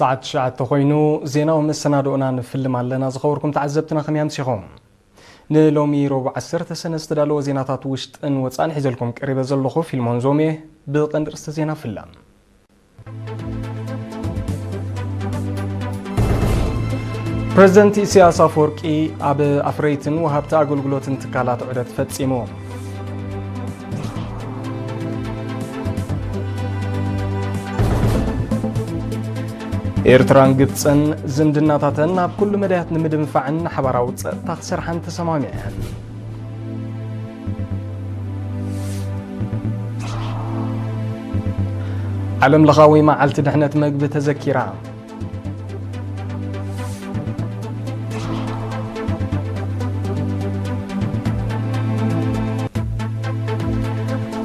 ሰዓት ትሽዓተ ኮይኑ ዜናዊ መሰናድኦና ንፍልም ኣለና። ዝኸበርኩም ተዓዘብትና ከመይ ኣምሲኹም? ንሎሚ ረቡዕ ዓሰርተ ሰነ ዝተዳለወ ዜናታት ውሽጥን ወፃእን ሒዘልኩም ቀሪበ ዘለኹ ፊልሞን ዞሜ። ብቐንዲ ርእስቲ ዜና ፍለም። ፕሬዝደንት ኢሳያስ ኣፈወርቂ ኣብ ኣፍረይትን ወሃብቲ ኣገልግሎትን ትካላት ዑደት ፈጺሙ። ኤርትራን ግብጽን ዝምድናታተን ናብ ኩሉ መዳያት ንምድንፋዕን ንሓባራዊ ጸጥታ ክሰርሓን ተሰማሚዐን። ዓለም ለኻዊ መዓልቲ ድሕነት መግቢ ተዘኪራ።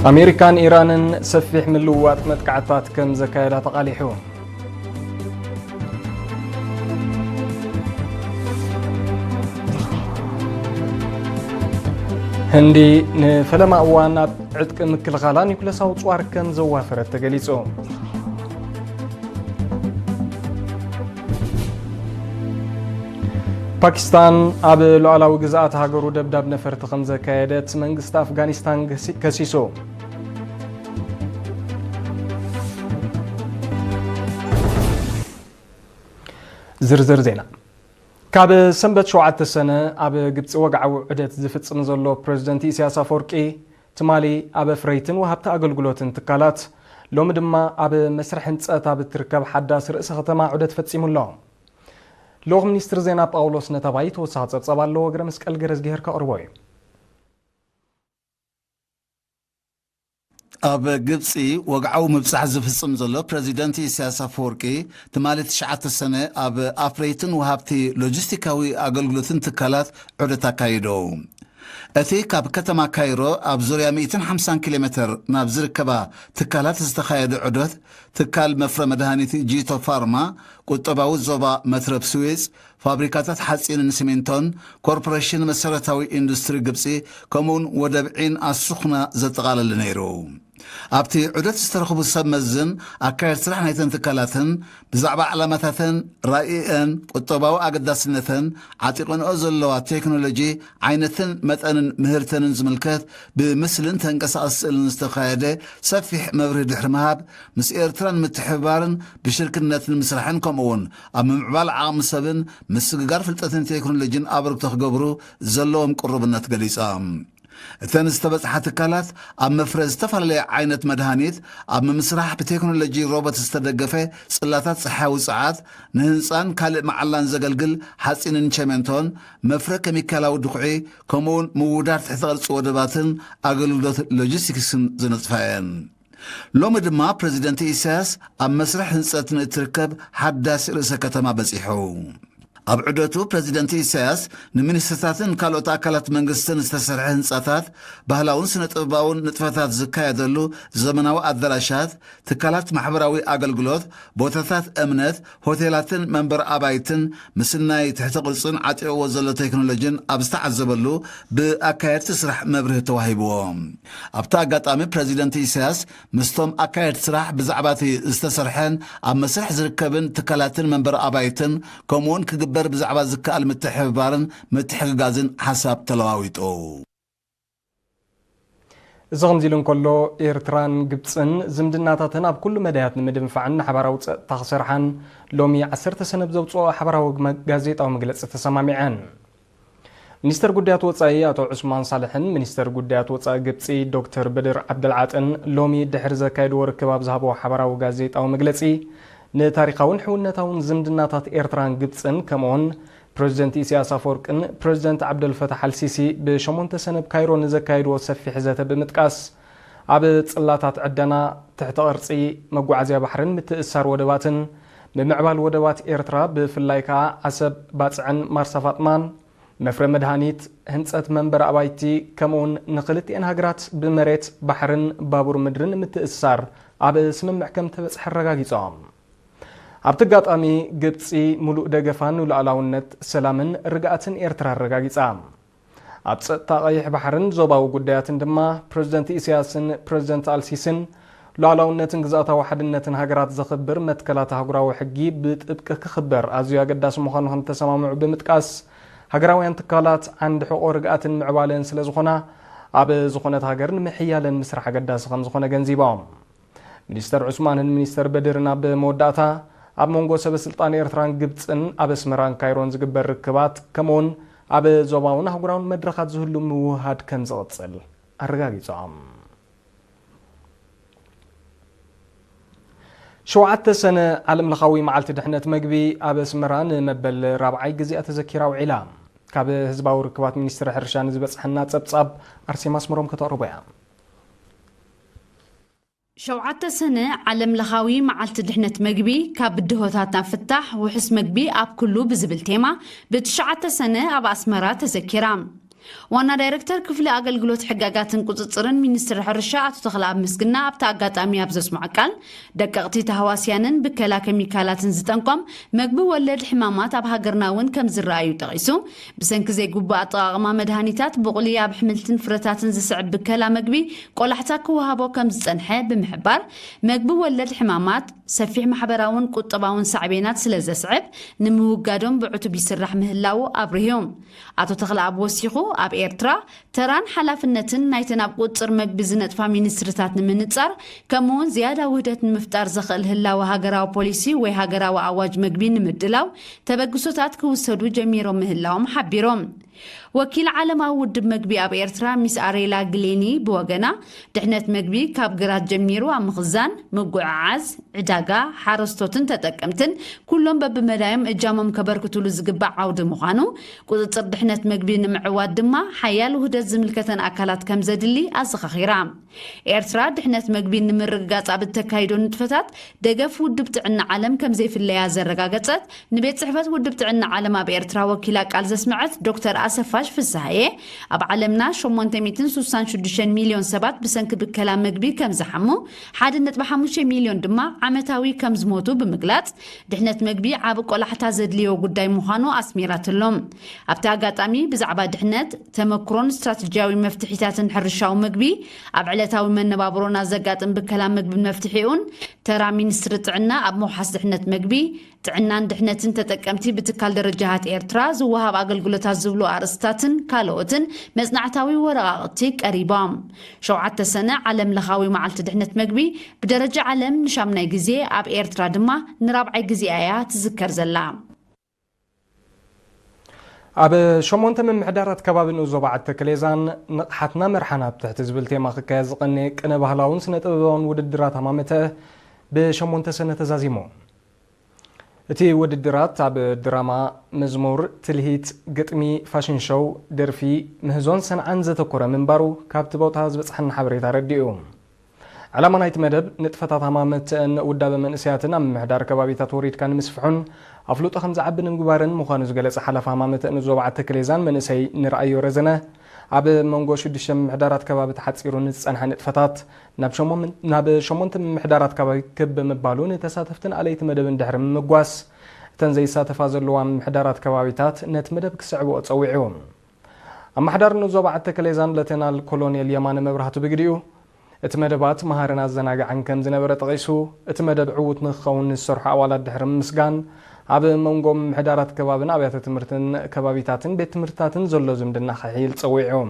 ኣሜሪካን ኢራንን ሰፊሕ ምልውዋጥ መጥቃዕትታት ከም ዘካየዳ ተቓሊሑ። ህንዲ ንፈለማ እዋን ኣብ ዕጥቂ ምክልኻላ ኒኩለሳዊ ጽዋር ከም ዘዋፈረት ተገሊጹ። ፓኪስታን ኣብ ሉዓላዊ ግዝኣት ሃገሩ ደብዳብ ነፈርቲ ከም ዘካየደት መንግስቲ ኣፍጋኒስታን ገሲ-፣ ከሲሱ። ዝርዝር ዜና። ካብ ሰንበት ሸውዓተ ሰነ ኣብ ግብጺ ወግዓዊ ዑደት ዝፍጽም ዘሎ ፕሬዝደንት ኢሳያስ ኣፈወርቂ፣ ትማሊ ኣብ ኣፍረይትን ወሃብቲ ኣገልግሎትን ትካላት፣ ሎሚ ድማ ኣብ መስርሕ ህንጸት ኣብ እትርከብ ሓዳስ ርእሰ ከተማ ዑደት ፈጺሙ ኣሎ። ልኡኽ ሚኒስትር ዜና ጳውሎስ ነታባይ ተወሳኺ ጸብጻብ ኣለዎ። ገብረ መስቀል ገረዝጊሄር ከቕርቦ እዩ። ኣብ ግብጺ ወግዓዊ ምብጻሕ ዝፍጽም ዘሎ ፕረዚደንት ኢሳያስ ኣፈወርቂ፣ ትማሊ ትሽዓተ ሰነ ኣብ ኣፍረይትን ወሃብቲ ሎጂስቲካዊ ኣገልግሎትን ትካላት ዑደት ኣካይዱ። እቲ ካብ ከተማ ካይሮ ኣብ ዙርያ ሚእትን ሓምሳን ኪሎ ሜተር ናብ ዝርከባ ትካላት ዝተኻየደ ዑደት፣ ትካል መፍረ መድሃኒት ጂቶ ፋርማ፣ ቁጠባዊ ዞባ መትረብ ስዊዝ፣ ፋብሪካታት ሓጺንን ሲሚንቶን፣ ኮርፖሬሽን መሰረታዊ ኢንዱስትሪ ግብጺ፣ ከምኡውን ወደብ ዒን ኣሱኽና ዘጠቓለለ ነይሩ። ኣብቲ ዑደት ዝተረኽቡ ሰብ መዝን ኣካየድ ስራሕ ናይተን ትካላትን ብዛዕባ ዕላማታተን፣ ራኢአን፣ ቁጠባዊ ኣገዳስነተን፣ ዓጢቐንኦ ዘለዋ ቴክኖሎጂ፣ ዓይነትን መጠንን ምህርተንን ዝምልከት ብምስልን ተንቀሳቐሲ ስእልን ዝተኻየደ ሰፊሕ መብርሂ ድሕሪ ምሃብ፣ ምስ ኤርትራ ንምትሕብባርን ብሽርክነት ንምስራሕን ከምኡውን ኣብ ምምዕባል ዓቕሚ ሰብን ምስግጋር ፍልጠትን ቴክኖሎጂን ኣበርክቶ ክገብሩ ዘለዎም ቅሩብነት ገሊጾም። እተን ዝተበጽሓ ትካላት ኣብ መፍረ ዝተፈላለየ ዓይነት መድሃኒት፣ ኣብ ምምስራሕ ብቴክኖሎጂ ሮቦት ዝተደገፈ ጽላታት ጸሓያዊ ጸዓት፣ ንህንጻን ካልእ መዓላን ዘገልግል ሓጺንን ቸሜንቶን፣ መፍረ ኬሚካላዊ ድኹዒ፣ ከምኡውን ምውዳድ ትሕተ ቅርጺ ወደባትን ኣገልግሎት ሎጂስቲክስን ዝነጽፋ እየን። ሎሚ ድማ ፕረዚደንት ኢሳያስ ኣብ መስርሕ ህንጸት ንእትርከብ ሓዳስ ርእሰ ከተማ በጺሑ። ኣብ ዑደቱ ፕረዚደንት ኢሳያስ ንሚኒስትርታትን ካልኦት ኣካላት መንግስትን ዝተሰርሐ ህንጻታት፣ ባህላውን ስነ ጥበባውን ንጥፈታት ዝካየደሉ ዘመናዊ ኣዳራሻት፣ ትካላት ማሕበራዊ ኣገልግሎት፣ ቦታታት እምነት፣ ሆቴላትን መንበሪ ኣባይትን ምስናይ ትሕተ ቅርጽን ዓጢቕዎ ዘሎ ቴክኖሎጂን ኣብ ዝተዓዘበሉ ብኣካየድቲ ስራሕ መብርሂ ተዋሂብዎ። ኣብቲ ኣጋጣሚ ፕረዚደንት ኢሳያስ ምስቶም ኣካየድቲ ስራሕ ብዛዕባ እቲ ዝተሰርሐን ኣብ መስርሕ ዝርከብን ትካላትን መንበሪ ኣባይትን ከምኡውን ክግበር ብዛዕባ ዝከኣል ምትሕብባርን ምትሕግጋዝን ሓሳብ ተለዋዊጡ። እዚ ከምዚ ኢሉ እንከሎ፣ ኤርትራን ግብጽን ዝምድናታተን ኣብ ኩሉ መዳያት ንምድንፋዕን ንሓባራዊ ጸጥታ ክሰርሓን ሎሚ ዓሰርተ ሰነ ብዘውጽኦ ሓባራዊ መ-፣ ጋዜጣዊ መግለጺ ተሰማሚዐን። ሚኒስተር ጉዳያት ወጻኢ ኣቶ ዑስማን ሳልሕን ሚኒስተር ጉዳያት ወጻኢ ግብጺ ዶክተር በድር ዓብደልዓጥን ሎሚ ድሕሪ ዘካየድዎ ርክብ ኣብ ዝሃብዎ ሓባራዊ ጋዜጣዊ መግለጺ፣ ንታሪኻውን ሕውነታውን ዝምድናታት ኤርትራን ግብጽን ከምኡውን ፕረዚደንት ኢሳያስ ኣፈወርቅን ፕረዚደንት ዓብደልፈታሕ ኣልሲሲ ብሸሞንተ ሰነ ኣብ ካይሮ ንዘካየድዎ ሰፊሕ ዘተ ብምጥቃስ፣ ኣብ ጽላታት ዕደና፣ ትሕተ ቅርጺ፣ መጓዓዝያ ባሕርን ምትእስሳር ወደባትን፣ ምምዕባል ወደባት ኤርትራ ብፍላይ ከኣ ዓሰብ፣ ባጽዕን ማርሳ ፋጥማን፣ መፍረ መድሃኒት፣ ህንጸት መንበሪ ኣባይቲ፣ ከምኡውን ንኽልቲኤን ሃገራት ብመሬት፣ ባሕርን ባቡር ምድርን ምትእስሳር ኣብ ስምምዕ ከም ተበጽሐ ኣረጋጊጾም። ኣብቲ ኣጋጣሚ፣ ግብጺ ምሉእ ደገፋ ንሉዓላውነት፣ ሰላምን ርግኣትን ኤርትራ ኣረጋጊጻ። ኣብ ጸጥታ ቀይሕ ባሕርን ዞባዊ ጉዳያትን ድማ ፕረዚደንት ኢሳያስን ፕረዚደንት ኣልሲስን ሉዓላውነትን ግዝኣታዊ ሓድነትን ሃገራት ዘኽብር መትከላት ኣህጉራዊ ሕጊ ብጥብቂ ክኽበር ኣዝዩ ኣገዳሲ ምዃኑ ከም ዝተሰማምዑ ብምጥቃስ፣ ሃገራውያን ትካላት ዓንዲ ሕቖ ርግኣትን ምዕባለን ስለ ዝኾና፣ ኣብ ዝኾነት ሃገር ንምሕያለን ምስራሕ ኣገዳሲ ከም ዝኾነ ገንዚቦም። ሚኒስተር ዑስማንን ሚኒስተር በድርን ኣብ መወዳእታ፣ ኣብ መንጎ ሰበ ስልጣን ኤርትራን ግብጽን ኣብ ኣስመራን ካይሮን ዝግበር ርክባት፣ ከምኡውን ኣብ ዞባውን ኣህጉራውን መድረኻት ዝህሉ ምውህሃድ ከም ዝቕጽል ኣረጋጊጾም። ሸውዓተ ሰነ ዓለምለኻዊ መዓልቲ ድሕነት መግቢ ኣብ ኣስመራ ንመበል ራብዓይ ግዜኣ ተዘኪራ ውዒላ። ካብ ህዝባዊ ርክባት ሚኒስትሪ ሕርሻ ንዝበጽሐና ጸብጻብ ኣርሴማ ኣስመሮም ከተቕርቦ እያ። ሸውዓተ ሰነ ዓለምለኻዊ መዓልቲ ድሕነት መግቢ፣ ካብ ብድሆታት ናብ ፍታሕ፣ ውሑስ መግቢ ኣብ ኩሉ ብዝብል ቴማ፣ ብትሽዓተ ሰነ ኣብ ኣስመራ ተዘኪራ። ዋና ዳይረክተር ክፍሊ ኣገልግሎት ሕጋጋትን ቁጽጽርን ሚኒስትሪ ሕርሻ ኣቶ ተኽለኣብ ምስግና ኣብቲ ኣጋጣሚ ኣብ ዘስምዖ ቃል፣ ደቀቕቲ ተሃዋስያንን ብከላ ኬሚካላትን ዝጠንቆም መግቢ ወለድ ሕማማት ኣብ ሃገርና እውን ከም ዝረኣዩ ጠቒሱ፣ ብሰንኪ ዘይግቡእ ኣጠቓቕማ መድሃኒታት፣ ብቑሊ ኣብ ኣሕምልትን ፍረታትን ዝስዕብ ብከላ መግቢ ቆላሕታ ክወሃቦ ከም ዝጸንሐ ብምሕባር፣ መግቢ ወለድ ሕማማት ሰፊሕ ማሕበራውን ቁጠባውን ሳዕቤናት ስለ ዘስዕብ፣ ንምውጋዶም ብዕቱብ ይስራሕ ምህላዉ ኣብሪሁ። ኣቶ ተኽለኣብ ወሲኹ፣ ኣብ ኤርትራ ተራን ሓላፍነትን ናይተን ኣብ ቁጽር መግቢ ዝነጥፋ ሚኒስትሪታት ንምንጻር፣ ከምኡውን ዝያዳ ውህደት ንምፍጣር ዘኽእል ህላወ ሃገራዊ ፖሊሲ ወይ ሃገራዊ ኣዋጅ መግቢ ንምድላው ተበግሶታት ክውሰዱ ጀሚሮም ምህላዎም ሓቢሮም። ወኪል ዓለማዊ ውድብ መግቢ ኣብ ኤርትራ ሚስ ኣሬላ ግሌኒ ብወገና፣ ድሕነት መግቢ ካብ ግራት ጀሚሩ ኣብ ምኽዛን፣ ምጉዕዓዝ፣ ዕዳጋ፣ ሓረስቶትን ተጠቀምትን ኩሎም በብመዳዮም እጃሞም ከበርክቱሉ ዝግባእ ዓውዲ ምዃኑ፣ ቁጽጽር ድሕነት መግቢ ንምዕዋት ድማ ሓያል ውህደት ዝምልከተን ኣካላት ከም ዘድሊ ኣዘኻኺራ። ኤርትራ ድሕነት መግቢ ንምርግጋጽ ኣብ እተካይዶ ንጥፈታት ደገፍ ውድብ ጥዕና ዓለም ከም ዘይፍለያ ዘረጋገጸት ንቤት ጽሕፈት ውድብ ጥዕና ዓለም ኣብ ኤርትራ ወኪላ ቃል ዘስመዐት ዶክተር ኣሰፋሽ ፍስሃየ፣ ኣብ ዓለምና ሸሞንተ ሚእትን ስሳን ሽዱሽተን ሚልዮን ሰባት ብሰንኪ ብከላ መግቢ ከም ዝሓሙ፣ ሓደ ነጥቢ ሓሙሽተ ሚልዮን ድማ ዓመታዊ ከም ዝሞቱ ብምግላጽ፣ ድሕነት መግቢ ዓቢ ቆላሕታ ዘድልዮ ጉዳይ ምዃኑ ኣስሚራትሎም። ኣብቲ ኣጋጣሚ ብዛዕባ ድሕነት፣ ተመክሮን ስትራተጂያዊ መፍትሒታትን ሕርሻዊ መግቢ፣ ኣብ ዕለታዊ መነባብሮና ዘጋጥም ብከላ መግብን መፍትሒኡን፣ ተራ ሚኒስትሪ ጥዕና ኣብ ምውሓስ ድሕነት መግቢ፣ ጥዕናን ድሕነትን ተጠቀምቲ ብትካል ደረጃታት ኤርትራ ዝወሃብ ኣገልግሎታት ዝብሉ ኣርእስታትን ካልኦትን መጽናዕታዊ ወረቓቕቲ ቀሪቦም። ሸውዓተ ሰነ ዓለም ለኻዊ መዓልቲ ድሕነት መግቢ ብደረጃ ዓለም ንሻምናይ ግዜ፣ ኣብ ኤርትራ ድማ ንራብዓይ ግዜኣ እያ ትዝከር ዘላ። ኣብ ሸሞንተ ምምሕዳራት ከባቢ ንኡስ ዞባ ዓዲ ተከሌዛን ንቕሓትና መርሓና ኣብ ትሕቲ ዝብል ቴማ ክካየድ ዝቐነየ ቅነ ባህላውን ስነ ጥበባውን ውድድራት ሃማመተ ብሸሞንተ ሰነ ተዛዚሙ። እቲ ውድድራት ኣብ ድራማ፣ መዝሙር፣ ትልሂት፣ ግጥሚ፣ ፋሽን ሾው፣ ደርፊ፣ ምህዞን ሰንዓን ዘተኮረ ምንባሩ ካብቲ ቦታ ዝበጽሓና ሓበሬታ ኣረዲኡ። ዕላማ ናይቲ መደብ፣ ንጥፈታት ሃማመተን ውዳበ መንእሰያትን ኣብ ምምሕዳር ከባቢታት ወሪድካ ንምስፍሑን ኣፍልጦ ከም ዝዓቢ ንምግባርን ምዃኑ ዝገለጸ ሓላፊ ሃማመተን ዞባ ዓዲ ተከሌዛን መንእሰይ ንርኣዮ ረዘነ፣ ኣብ መንጎ ሽዱሽተ ምምሕዳራት ከባቢ ተሓጺሩ ንዝጸንሐ ንጥፈታት ናብ ሸሞን-፣ ናብ ሸሞንተ ምምሕዳራት ከባቢ ክብ ብምባሉ፣ ንተሳተፍትን ኣለይቲ መደብን ድሕሪ ምምጓስ፣ እተን ዘይሳተፋ ዘለዋ ምምሕዳራት ከባቢታት ነቲ መደብ ክስዕብኦ ጸዊዑ። ኣመሓዳሪ ንኡስ ዞባ ዓዲ ተከሌዛን ሌተናል ኮሎኔል የማነ መብራህቱ ብግዲኡ፣ እቲ መደባት መሃርን ኣዘናጋዕን ከም ዝነበረ ጠቒሱ፣ እቲ መደብ ዕዉት ንክኸውን ንዝሰርሑ ኣባላት ድሕሪ ምምስጋን፣ ኣብ መንጎ ምምሕዳራት ከባብን ኣብያተ ትምህርትን ከባቢታትን ቤት ትምህርትታትን ዘሎ ዝምድና ክሕይል ጸዊዑ።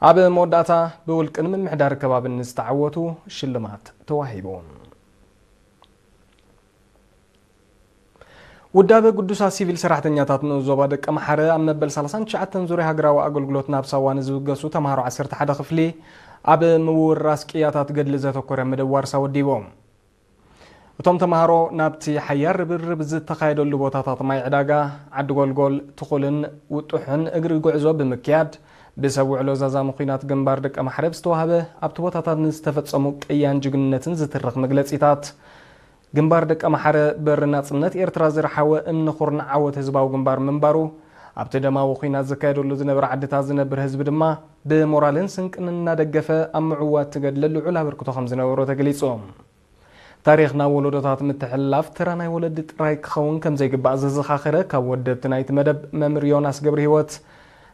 ኣብ መወዳእታ፣ ብውልቅን ምምሕዳር ከባብን ንዝተዓወቱ ሽልማት ተዋሂቡ። ውዳበ ግዱሳት ሲቪል ሰራሕተኛታት ንኡስ ዞባ ደቀምሓረ ኣብ መበል ሰላሳን ትሽዓተን ዙርያ ሃገራዊ ኣገልግሎት ናብ ሳዋ ንዝብገሱ ተምሃሮ ዓሰርተ ሓደ ክፍሊ ኣብ ምውርራስ ቅያታት ገድሊ ዘተኮረ መደብ ዋርሳ ወዲቦም። እቶም ተምሃሮ ናብቲ ሓያል ርብርብ ዝተኻየደሉ ቦታታት ማይ ዕዳጋ፣ ዓዲ ጎልጎል፣ ትኹልን ውጡሕን እግሪ ጉዕዞ ብምክያድ፣ ብሰብ ውዕሎ ዛዛሚ ኲናት ግንባር ደቀምሓረ ብዝተዋህበ ኣብቲ ቦታታት ንዝተፈጸሙ ቅያን ጅግንነትን ዝትርኽ መግለጺታት፣ ግንባር ደቀምሓረ በሪ ናጽነት ኤርትራ ዝረሓወ እምኒ ኩርናዕ ዓወት ህዝባዊ ግንባር ምንባሩ፣ ኣብቲ ደማዊ ኲናት ዝካየደሉ ዝነበረ ዓድታት ዝነብር ህዝቢ ድማ ብሞራልን ስንቅን እናደገፈ ኣብ ምዕዋት እቲ ገድሊ ልዑል ኣበርክቶ ከም ዝነበሮ ተገሊጹ። ታሪኽ ናብ ወለዶታት ምትሕልላፍ ተራ ናይ ወለዲ ጥራይ ክኸውን ከም ዘይግባእ ዘዘኻኸረ ካብ ወደብቲ ናይቲ መደብ መምህር ዮናስ ገብረህይወት፣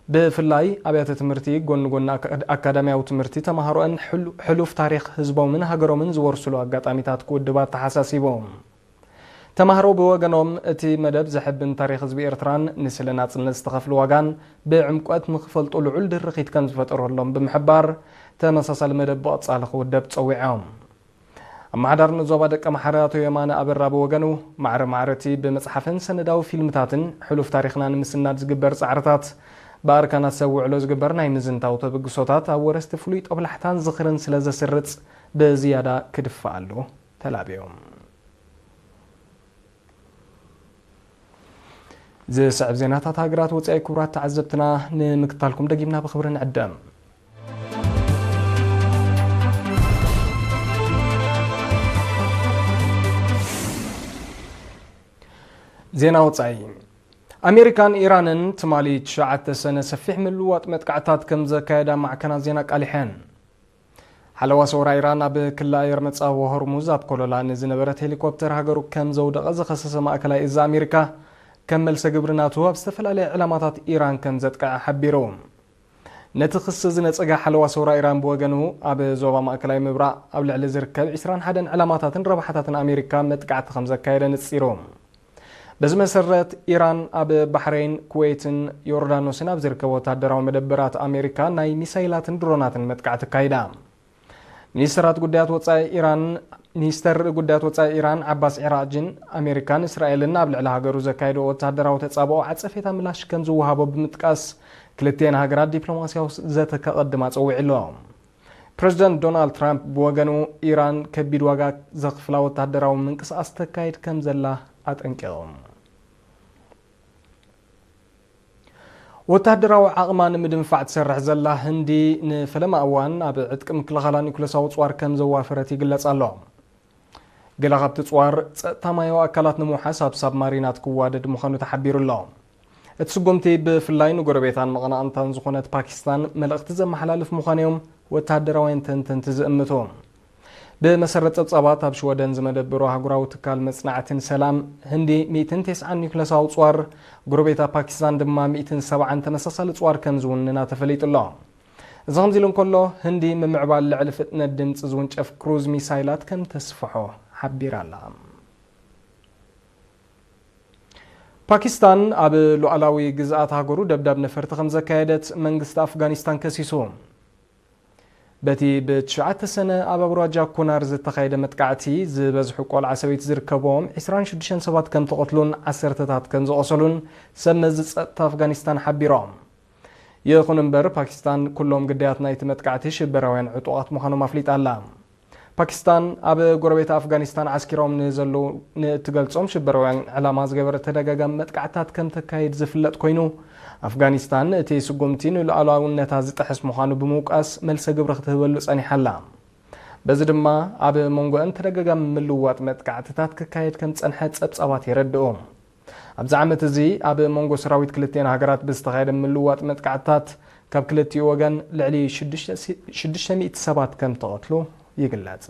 ብፍላይ ኣብያተ ትምህርቲ ጎኒ ጎኒ ኣካ-፣ ኣካዳሚያዊ ትምህርቲ ተማሃሮኣን ሕሉ-፣ ሕሉፍ ታሪኽ ህዝቦምን ሃገሮምን ዝወርስሉ ኣጋጣሚታት ክውድባ ኣተሓሳሲቦም። ተማሃሮ ብወገኖም፣ እቲ መደብ ዘሕብን ታሪኽ ህዝቢ ኤርትራን ንስለ ናጽነት ዝተኸፍሉ ዋጋን ብዕምቆት ንኽፈልጡ ልዑል ድርኺት ከም ዝፈጠረሎም ብምሕባር፣ ተመሳሳሊ መደብ ብቐጻሊ ክውደብ ጸዊዖም። ኣመሓዳሪ ዞባ ደቀምሓረ ኣቶ የማነ ኣበራ ብወገኑ፣ ማዕረ ማዕረ እቲ ብመጽሓፍን ሰነዳዊ ፊልምታትን ሕሉፍ ታሪኽና ንምስናድ ዝግበር ጻዕርታት፣ ብኣርካናት ሰብ ውዕሎ ዝግበር ናይ ምዝንታው ተበግሶታት ኣብ ወረስቲ ፍሉይ ጦብላሕታን ዝኽርን ስለ ዘስርጽ፣ ብዝያዳ ክድፈኣሉ ተላብዮም። ዝስዕብ ዜናታት ሃገራት ወጻኢ ክቡራት ተዓዘብትና ንምክታልኩም ደጊምና ብኽብሪ ንዕደም። ዜና ወጻኢ። ኣሜሪካን ኢራንን ትማሊ ትሽዓተ ሰነ ሰፊሕ ምልውዋጥ መጥቃዕታት ከም ዘካየዳ ማዕከናት ዜና ኣቃሊሐን። ሓለዋ ሰውራ ኢራን ኣብ ክሊ ኣየር መጻወ ሆርሙዝ ኣብ ኮለላ ንዝነበረት ሄሊኮፕተር ሃገሩ ከም ዘውደቐ ዝኸሰሰ ማእከላይ እዝ ኣሜሪካ፣ ከም መልሰ ግብሪ ናቱ ኣብ ዝተፈላለየ ዕላማታት ኢራን ከም ዘጥቅዐ ሓቢሩ። ነቲ ክሲ ዝነጸገ ሓለዋ ሰውራ ኢራን ብወገኑ፣ ኣብ ዞባ ማእከላይ ምብራቕ ኣብ ልዕሊ ዝርከብ ዕስራን ሓደን ዕላማታትን ረብሓታትን ኣሜሪካ መጥቃዕቲ ከም ዘካየደ ንጺሩ። በዚ መሰረት፣ ኢራን ኣብ ባሕረይን፣ ኩዌትን ዮርዳኖስን ኣብ ዝርከቡ ወታደራዊ መደበራት ኣሜሪካ ናይ ሚሳይላትን ድሮናትን መጥቃዕቲ ኣካይዳ። ሚኒስተራት ጉዳያት ወጻኢ ኢራን፣ ሚኒስተር ጉዳያት ወጻኢ ኢራን ዓባስ ዒራጅን፣ ኣሜሪካን እስራኤልን ኣብ ልዕሊ ሃገሩ ዘካየድኦ ወታደራዊ ተጻብኦ ዓጸፌታ ምላሽ ከም ዝወሃቦ ብምጥቃስ፣ ክልቲኤን ሃገራት ዲፕሎማስያዊ ዘተ ከቐድማ ጸዊዑ ኣሎ። ፕረዚደንት ዶናልድ ትራምፕ ብወገኑ፣ ኢራን ከቢድ ዋጋ ዘኽፍላ ወታደራዊ ምንቅስቓስ ተካይድ ከም ዘላ ኣጠንቂቑ። ወታደራዊ ዓቕማ ንምድንፋዕ ትሰርሕ ዘላ ህንዲ፣ ንፈለማ እዋን ኣብ ዕጥቂ ምክልኻላ ኒኩለሳዊ ጽዋር ከም ዘዋፈረት ይግለጽ ኣሎ። ገለ ካብቲ ጽዋር፣ ጸጥታ ማያዊ ኣካላት ንምውሓስ ኣብ ሳብማሪናት ክዋደድ ምዃኑ ተሓቢሩ ኣሎ። እቲ ስጉምቲ ብፍላይ ንጎረቤታን መቐናቕንታን ዝኾነት ፓኪስታን መልእኽቲ ዘመሓላልፍ ምዃኑ እዮም ወተሃደራውያን ተንተንቲ ዝእምቱ። ብመሰረት ጸብጻባት፣ ኣብ ሽወደን ዝመደበሩ ኣህጉራዊ ትካል መጽናዕትን ሰላም፣ ህንዲ ሚእትን ተስዓን ኒኩለሳዊ ጽዋር፣ ጎረቤታ ፓኪስታን ድማ ሚእትን ሰብዓን ተመሳሳሊ ጽዋር ከም ዝውንና ተፈሊጡ ኣሎ። እዚ ከምዚ ኢሉ እንከሎ፣ ህንዲ ምምዕባል ልዕሊ ፍጥነት ድምጺ ዝውንጨፍ ክሩዝ ሚሳይላት ከም ተስፍሖ ሓቢራ ኣላ። ፓኪስታን ኣብ ሉዓላዊ ግዝኣት ሃገሩ ደብዳብ ነፈርቲ ከም ዘካየደት መንግስቲ ኣፍጋኒስታን ከሲሱ። በቲ ብትሽዓተ ሰነ ኣብ ኣውራጃ ኩናር ዝተኻየደ መጥቃዕቲ፣ ዝበዝሑ ቆልዓ ሰበይቲ ዝርከብዎም ዕስራን ሽዱሽተን ሰባት ከም ተቐትሉን ዓሰርተታት ከም ዝቖሰሉን ሰብ መዚ ጸጥታ ኣፍጋኒስታን ሓቢሮም። ይኹን እምበር፣ ፓኪስታን ኩሎም ግዳያት ናይቲ መጥቃዕቲ ሽበራውያን ዕጡቓት ምዃኖም ኣፍሊጣ ኣላ። ፓኪስታን ኣብ ጎረቤት ኣፍጋኒስታን ዓስኪሮም ንዘለዉ ንእትገልጾም ሽበራውያን ዕላማ ዝገበረ ተደጋጋሚ መጥቃዕትታት ከም ተካይድ ዝፍለጥ ኮይኑ፣ ኣፍጋኒስታን እቲ ስጉምቲ ንሉዓላውነታ ዝጥሕስ ምዃኑ ብምውቃስ መልሰ ግብሪ ክትህበሉ ጸኒሓ ኣላ። በዚ ድማ ኣብ መንጎአን ተደጋጋሚ ምልውዋጥ መጥቃዕትታት ክካየድ ከም ዝጸንሐ ጸብጻባት የረድኡ። ኣብዚ ዓመት እዚ ኣብ መንጎ ሰራዊት ክልቲኤን ሃገራት ብዝተኻየደ ምልውዋጥ መጥቃዕትታት ካብ ክልቲኡ ወገን ልዕሊ ሽዱሽተ ሲ-፣ ሽዱሽተ ሚእቲ ሰባት ከም ተቐትሉ ይግለጽ።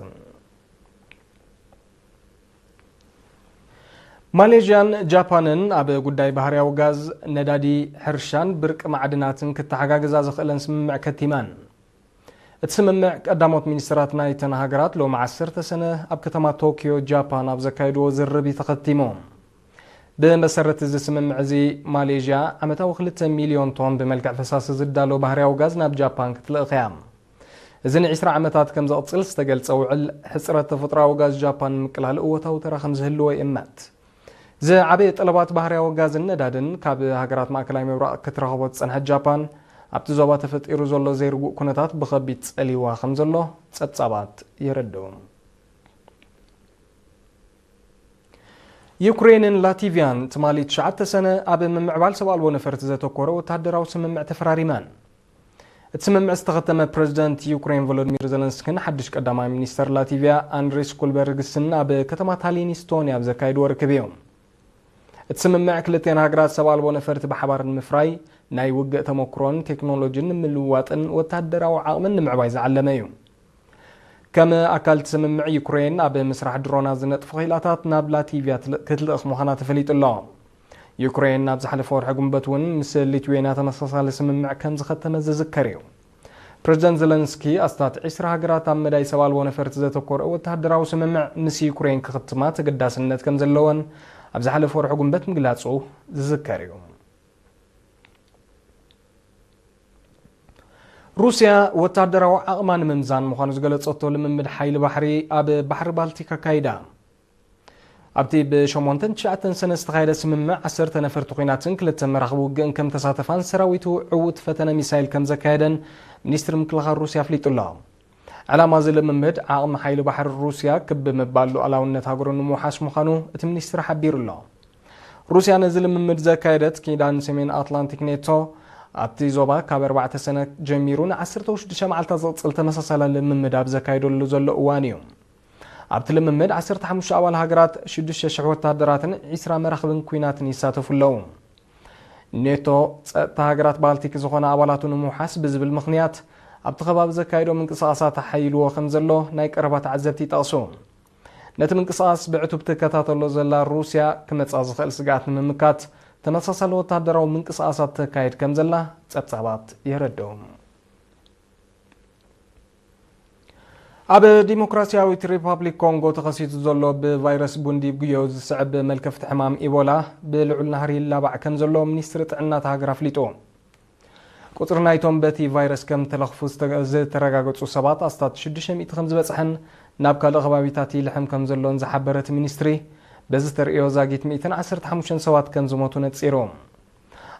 ማሌዥያን ጃፓንን ኣብ ጉዳይ ባህርያዊ ጋዝ፣ ነዳዲ፣ ሕርሻን ብርቂ ማዕድናትን ክተሓጋግዛ ዝኽእለን ስምምዕ ከቲመን። እቲ ስምምዕ፣ ቀዳሞት ሚኒስትራት ናይተን ሃገራት ሎሚ ዓሰርተ ሰነ ኣብ ከተማ ቶኪዮ ጃፓን ኣብ ዘካየድዎ ዝርርብ እዩ ተኸቲሙ። ብመሰረት እዚ ስምምዕ እዚ፣ ማሌዥያ ዓመታዊ ክልተ ሚልዮን ቶን ብመልክዕ ፈሳሲ ዝዳሎ ባህርያዊ ጋዝ ናብ ጃፓን ክትልእኽ እያ። እዚ ንዒስራ ዓመታት ከም ዘቕጽል ዝተገልጸ ውዕል፣ ሕጽረት ተፈጥሮኣዊ ጋዝ ጃፓን ንምቅላል እወታዊ ተራ ከም ዝህልዎ ይእመት። ዝዓበየ ጠለባት ባህርያዊ ጋዝን ነዳድን ካብ ሃገራት ማእከላይ ምብራቕ ክትረኽቦ ዝጸንሐት ጃፓን፣ ኣብቲ ዞባ ተፈጢሩ ዘሎ ዘይርጉእ ኩነታት ብኸቢድ ጸሊዋ ከም ዘሎ ጸብጻባት የረድኡ። ዩክሬንን ላቲቪያን ትማሊ ትሽዓተ ሰነ ኣብ ምምዕባል ሰብ ኣልቦ ነፈርቲ ዘተኮረ ወተሃደራዊ ስምምዕ ተፈራሪመን። እቲ ስምምዕ ዝተኸተመ ፕረዚደንት ዩክሬን ቮሎዲሚር ዘለንስኪን ሓድሽ ቀዳማይ ሚኒስተር ላቲቪያ ኣንድሪስ ኩልበርግስን ኣብ ከተማ ታሊን ኢስቶንያ ኣብ ዘካየድዎ ርክብ እዩ። እቲ ስምምዕ ክልቲኤን ሃገራት ሰብ ኣልቦ ነፈርቲ ብሓባር ንምፍራይ፣ ናይ ውግእ ተመክሮን ቴክኖሎጂን ንምልውዋጥን ወተሃደራዊ ዓቕምን ንምዕባይ ዝዓለመ እዩ። ከም ኣካል እቲ ስምምዕ፣ ዩክሬን ኣብ ምስራሕ ድሮናት ዝነጥፉ ክኢላታት ናብ ላቲቪያ ትል-፣ ክትልእኽ ምዃና ተፈሊጡ ኣሎ። ዩክሬን ኣብ ዝሓለፈ ወርሒ ጉንበት እውን ምስ ሊትዌንያ ተመሳሳሊ ስምምዕ ከም ዝኸተመ ዝዝከር እዩ። ፕሬዚደንት ዘለንስኪ ኣስታት ዒስራ ሃገራት ኣብ መዳይ ሰብ ኣልቦ ነፈርቲ ዘተኮረ ወተሃደራዊ ስምምዕ ምስ ዩክሬን ክኽትማ ተገዳስነት ከም ዘለወን ኣብ ዝሓለፈ ወርሒ ጉንበት ምግላጹ ዝዝከር እዩ። ሩስያ ወታደራዊ ዓቕማ ንምምዛን ምዃኑ ዝገለጸቶ ልምምድ ሓይሊ ባሕሪ ኣብ ባሕሪ ባልቲክ ኣካይዳ። ኣብቲ ብሸሞንተን ትሽዓተን ሰነ ዝተኻየደ ስምምዕ፣ ዓሰርተ ነፈርቲ ኲናትን ክልተ መራኽቢ ውግእን ከም ተሳተፋን ሰራዊቱ ዕዉት ፈተነ ሚሳይል ከም ዘካየደን ሚኒስትሪ ምክልኻል ሩስያ ኣፍሊጡ ኣሎ። ዕላማ እዚ ልምምድ፣ ዓቕሚ ሓይሊ ባሕሪ ሩስያ ክብ ምባል ሉዓላውነት ሃገሩ ንምውሓስ ምዃኑ እቲ ሚኒስትሪ ሓቢሩ ኣሎ። ሩስያ ነዚ ልምምድ ዘካየደት፣ ኪዳን ሰሜን ኣትላንቲክ ኔቶ ኣብቲ ዞባ ካብ ኣርባዕተ ሰነ ጀሚሩ ንዓሰርተ ሽዱሽተ መዓልታት ዝቕጽል ተመሳሳሊ ልምምድ ኣብ ዘካየደሉ ዘሎ እዋን እዩ። ኣብቲ ልምምድ ዓሰርተ ሓሙሽተ ኣባል ሃገራት፣ ሽዱሽተ ሽሕ ወታደራትን ዒስራ መራኽብን ኲናትን ይሳተፉ ኣለዉ። ኔቶ፣ ጸጥታ ሃገራት ባልቲክ ዝኾና ኣባላቱ ንምውሓስ ብዝብል ምኽንያት ኣብቲ ከባቢ ዘካየዶ ምንቅስቓሳት ኣሓይልዎ ከም ዘሎ ናይ ቀረባ ተዓዘብቲ ይጠቕሱ። ነቲ ምንቅስቓስ ብዕቱብ ትከታተሎ ዘላ ሩስያ፣ ክመጻ ዝኽእል ስግኣት ንምምካት ተመሳሳሊ ወታደራዊ ምንቅስቓሳት ተካይድ ከም ዘላ ጸብጻባት የረድኡ። ኣብ ዲሞክራሲያዊት ሪፓብሊክ ኮንጎ ተኸሲቱ ዘሎ ብቫይረስ ቡንዲ ብግዮ ዝስዕብ መልከፍቲ ሕማም ኢቦላ፣ ብልዑል ናህሪ ይላባዕ ከም ዘሎ ሚኒስትሪ ጥዕና እታ ሃገር ኣፍሊጡ። ቁጽሪ ናይቶም በቲ ቫይረስ ከም ተለኽፉ ዝተ-፣ ዝተረጋገጹ ሰባት ኣስታት ሽዱሽተ ሚእቲ ከም ዝበጽሐን ናብ ካልእ ከባቢታት ይልሕም ከም ዘሎን ዝሓበረ እቲ ሚኒስትሪ፣ በዚ ተርእዮ ዛጊት ሚእትን ዓሰርተ ሓሙሽተን ሰባት ከም ዝሞቱ ነጺሩ።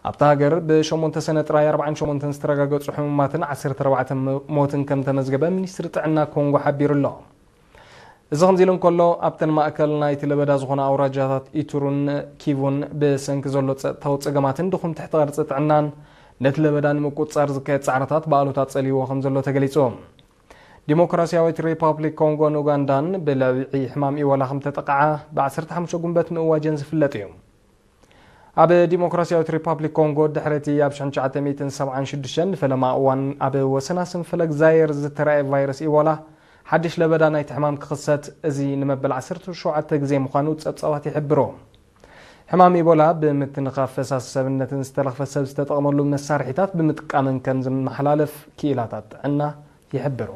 ኣብታ ሃገር ብሸሞንተ ሰነ ጥራይ ኣርባዓን ሸሞንተን ዝተረጋገጹ ሕሙማትን ዓሰርተ ኣርባዕተ ም-፣ ሞትን ከም ተመዝገበ ሚኒስትሪ ጥዕና ኮንጎ ሓቢሩ ኣሎ። እዚ ከምዚ ኢሉ እንከሎ፣ ኣብተን ማእከል ናይቲ ለበዳ ዝኾና ኣውራጃታት ኢቱሩን ኪቡን ብሰንኪ ዘሎ ጸጥታዊ ጸገማትን ድኹም ትሕቲ ቅርጺ ጥዕናን፣ ነቲ ለበዳ ንምቁጽጻር ዝካየድ ጻዕርታት ብኣሉታ ጸልይዎ ከም ዘሎ ተገሊጹ። ዲሞክራሲያዊት ሪፓብሊክ ኮንጎን ኡጋንዳን ብለብዒ ሕማም ኢቦላ ከም ተጠቕዓ ብዓሰርተ ሓሙሽተ ጉንበት ምእዋጀን ዝፍለጥ እዩ። ኣብ ዲሞክራሲያዊት ሪፓብሊክ ኮንጎ፣ ድሕሪ እቲ ኣብ ሽሕን ትሽዓተ ሚእትን ሰብዓን ሽዱሽተን ንፈለማ እዋን ኣብ ወሰናስን ፈለግ ዛየር ዝተራእየ ቫይረስ ኢቦላ፣ ሓድሽ ለበዳ ናይቲ ሕማም ክኽሰት፣ እዚ ንመበል ዓሰርተ ሸውዓተ ግዜ ምዃኑ ጸብጻባት ይሕብሩ። ሕማም ኢቦላ ብምትንኻፍ ፈሳሲ ሰብነትን ዝተለኽፈ ሰብ ዝተጠቕመሉ መሳርሒታት ብምጥቃምን ከም ዝመሓላለፍ ክኢላታት ጥዕና ይሕብሩ።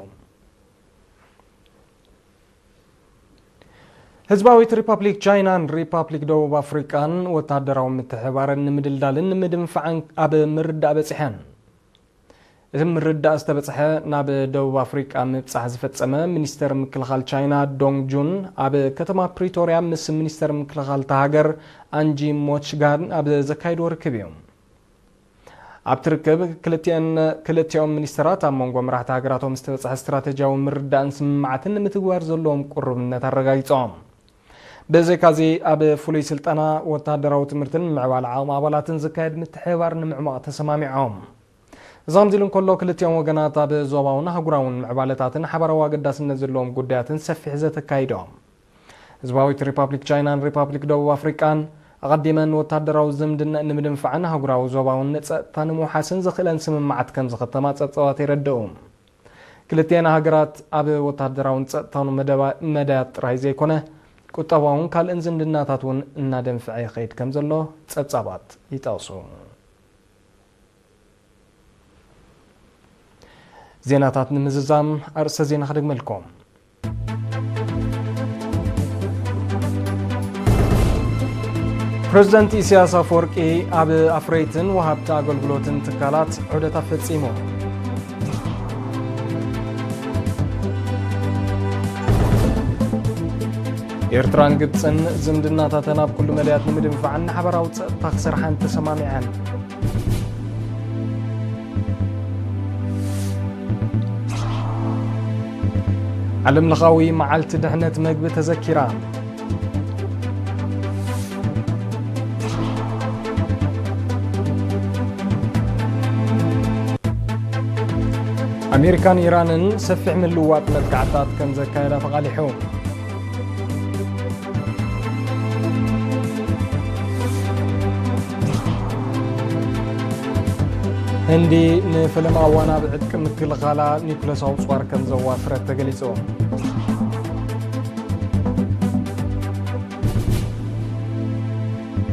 ህዝባዊት ሪፓብሊክ ቻይናን ሪፓብሊክ ደቡብ ኣፍሪቃን ወታደራዊ ምትሕብባረን ንምድልዳልን ንምድንፋዕን ኣብ ምርዳእ በጺሐን። እቲ ምርዳእ ዝተበጽሐ፣ ናብ ደቡብ ኣፍሪቃ ምብጻሕ ዝፈጸመ ሚኒስተር ምክልኻል ቻይና ዶንግ ጁን፣ ኣብ ከተማ ፕሪቶርያ ምስ ሚኒስተር ምክልኻል እታ ሃገር ኣንጂ ሞችጋን ኣብ ዘካየድዎ ርክብ እዩ። ኣብቲ ርክብ ክልቲአን፣ ክልቲኦም ሚኒስተራት ኣብ መንጎ መራሕቲ ሃገራቶም ዝተበጽሐ ስትራተጂያዊ ምርዳእን ስምምዓትን ንምትግባር ዘለዎም ቅሩብነት ኣረጋጊጾም። ብዘይካዚ፣ ኣብ ፍሉይ ስልጠና፣ ወተሃደራዊ ትምህርትን ምዕባለ ዓቕሚ ኣባላትን ዝካየድ ምትሕብባር ንምዕማቕ ተሰማሚዖም። እዚ ከምዚ ኢሉ እንከሎ፣ ክልቲኦም ወገናት ኣብ ዞባውን ኣህጉራውን ምዕባለታትን ሓባራዊ ኣገዳስነት ዘለዎም ጉዳያትን ሰፊሕ ዘተ ኣካይዶም። ህዝባዊት ሪፓብሊክ ቻይናን ሪፓብሊክ ደቡብ ኣፍሪቃን ኣቐዲመን ወታደራዊ ዝምድና ንምድንፋዕን ኣህጉራዊ ዞባውን ጸጥታ ንምውሓስን ዘኽእለን ስምምዓት ከም ዝኸተማ ጸብጻባት የረድኡ። ክልቲኤን ሃገራት ኣብ ወታደራውን ጸጥታውን መደባ-፣ መዳያት ጥራይ ዘይኮነ፣ ቁጠባውን ካልእን ዝምድናታት እውን እናደንፍዐ ይኸይድ ከም ዘሎ ጸብጻባት ይጠቕሱ። ዜናታት ንምዝዛም ኣርእስተ ዜና ክደግመልኩም። ፕሬዚደንት ኢሳያስ ኣፈወርቂ ኣብ ኣፍረይትን ወሃብቲ ኣገልግሎትን ትካላት ዑደት ኣፈጺሙ። ኤርትራን ግብጽን ዝምድናታተን ኣብ ኩሉ መዳያት ንምድንፋዕን ንሓበራዊ ጸጥታ ክሰርሓን ተሰማሚዐን። ዓለምለኻዊ መዓልቲ ድሕነት መግቢ ተዘኪራ። ኣሜሪካን ኢራንን ሰፊሕ ምልውዋጥ መጥቃዕትታት ከም ዘካየዳ ተቓሊሑ። ህንዲ ንፈለማ እዋን ኣብ ዕጥቂ ምክልኻላ ኒኩለሳዊ ጸዋር ከም ዘዋፈረት ተገሊጹ።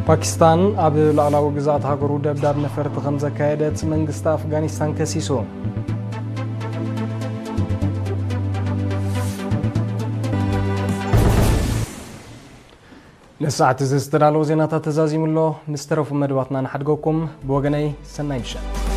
ፓኪስታን ኣብ ላዕላዊ ግዛኣት ሃገሩ ደብዳብ ነፈርቲ ከም ዘካየደት መንግስቲ ኣፍጋኒስታን ከሲሱ። ንሰዓት እዚ ዝተዳለወ ዜናታት ተዛዚሙ ኣሎ። ምስ ተረፉ መደባትና ንሓድገኩም። ብወገነይ ሰናይ ምሸት።